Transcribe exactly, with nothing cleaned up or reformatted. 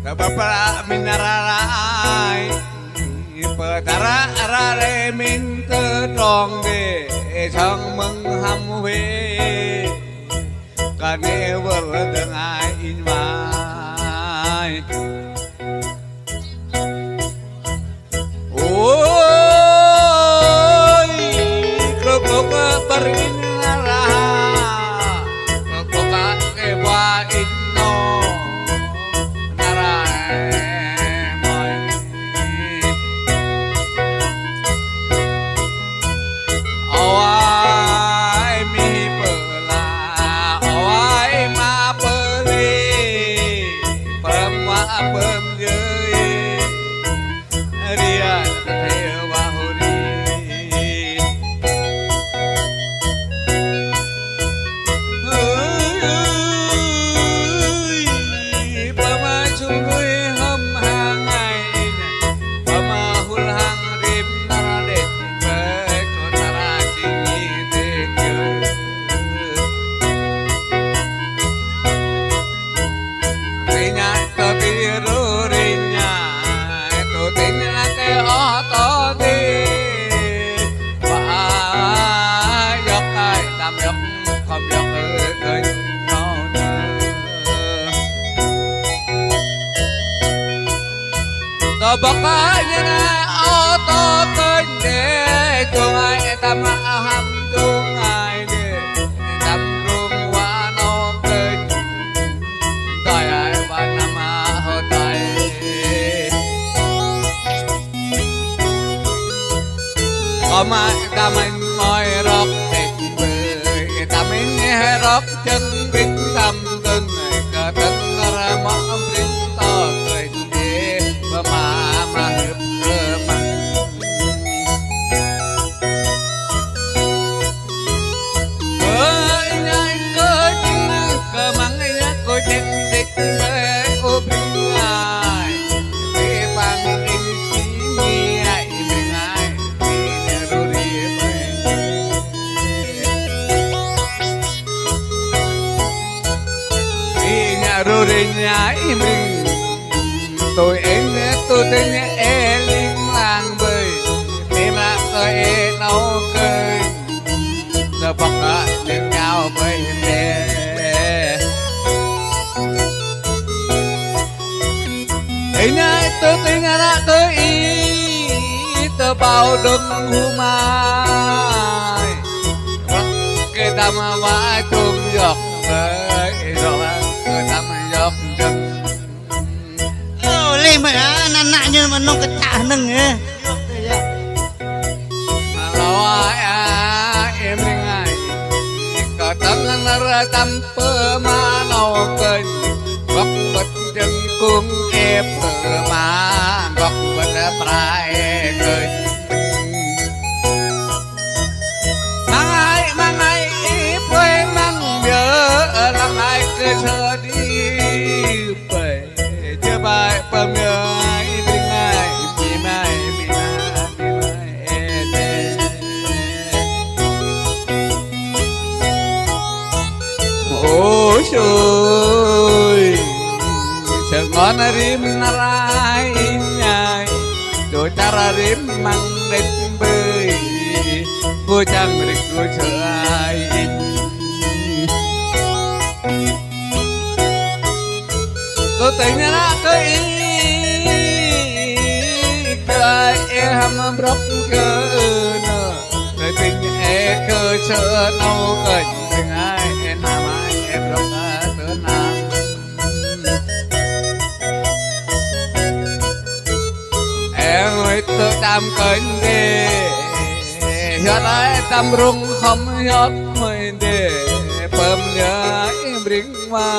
Bơ̆p ră minh ră rai, pơdăr ră rĕ minh tơdrong đe, sơng mơ̆ng hăm huay, kơnê̆ wơl dơngai inh mai. Ôi, krôk krôk bơ̆r inh nara, krôk krôk kơ ba inh nô nara mơi. Ơ wai mih pơla, ơ wai mă pơlei, pơm wă pơm jơi. Ria tơ thê wa huri. Ơi, pơma chung lui hăm hang ngai, pơma hul hang rim nara đĕch, bơih kơ nara ching ngi tê kiơ. Rơngai tơ ti ru rơngai, tơ tĭnh lăng kơ ô tô ti. Ba yŏk ai tam yŏk, khŏm yŏk ơ kơnh nô nơ. Tơbăk ai nhơ na ô tô kơnh đe, chung ai tam hăm chung ai đe, tam rung wa nô kơnh. Dai ai wa năm hơtai. Kơmai ta mĕnh mơi rŏk tĕch bơih, ta mĕnh rŏk jơ̆ng bĭt tam tơ̆ng, kơ tơ̆ng ră mă bĭt tơ kơnh đe, pơma mă hưp kơ măng. Ơ inh ai kơ jing kơ măng inh ai kơ jing dik ngai ô bring ai. Ê păng inh si mi ai bring ai. Inh ai ru ri bai. Inh ai ru ri inh ai bring. Tui inh tui tinh ê ling lang bơih. Mim ră kơ ê nâu kơ. Tơbăk kơ ling kao bơih tê. Inh ai tui tinh ră kơ ih. Tơbao đơ̆ng hơmai. Rŏk kơ tam wa chung yŏk. Ơ ih rŏk kơ tam yŏk jơ̆ng. Ơ, lei mă, a, na, na, nhơ mă nŏng kơ chă nơ̆ng, ơ. Alo, a, a, em ring ai. Kơ tơ̆ng năr tam pơma nâu kơnh. Gŏk bơ̆t jơ̆ng kung ê pơma, gŏk bơ̆t pra ê kơnh. Măng ai, măng ai, ih pơi măng biơ, lăng ai kơ sơ đĭ pơi, jơ bai pơm biơ, ih bring ai, ih bring ai, ih bring ai, ih bring ai, ih bring ai. Ôi ôi, sơngon rim năr ai, inh ai, chô̆ char rim măng đĕch bơih. Gô chang rĭk gô chơ ai inh. Tơ tĕnh ră kơ ih, kơ ai ê hăm brŏk kơ nơ. Tơ tĕnh ê kơ chơ nâu kơnh, tĕnh ai ê năm ai ê brŏk kơ tơ năm. Ê ngôi tơ đam kơnh đê, hiot ai đam rung khŏm hiot mơi đê, pơm lơ ih bring wa.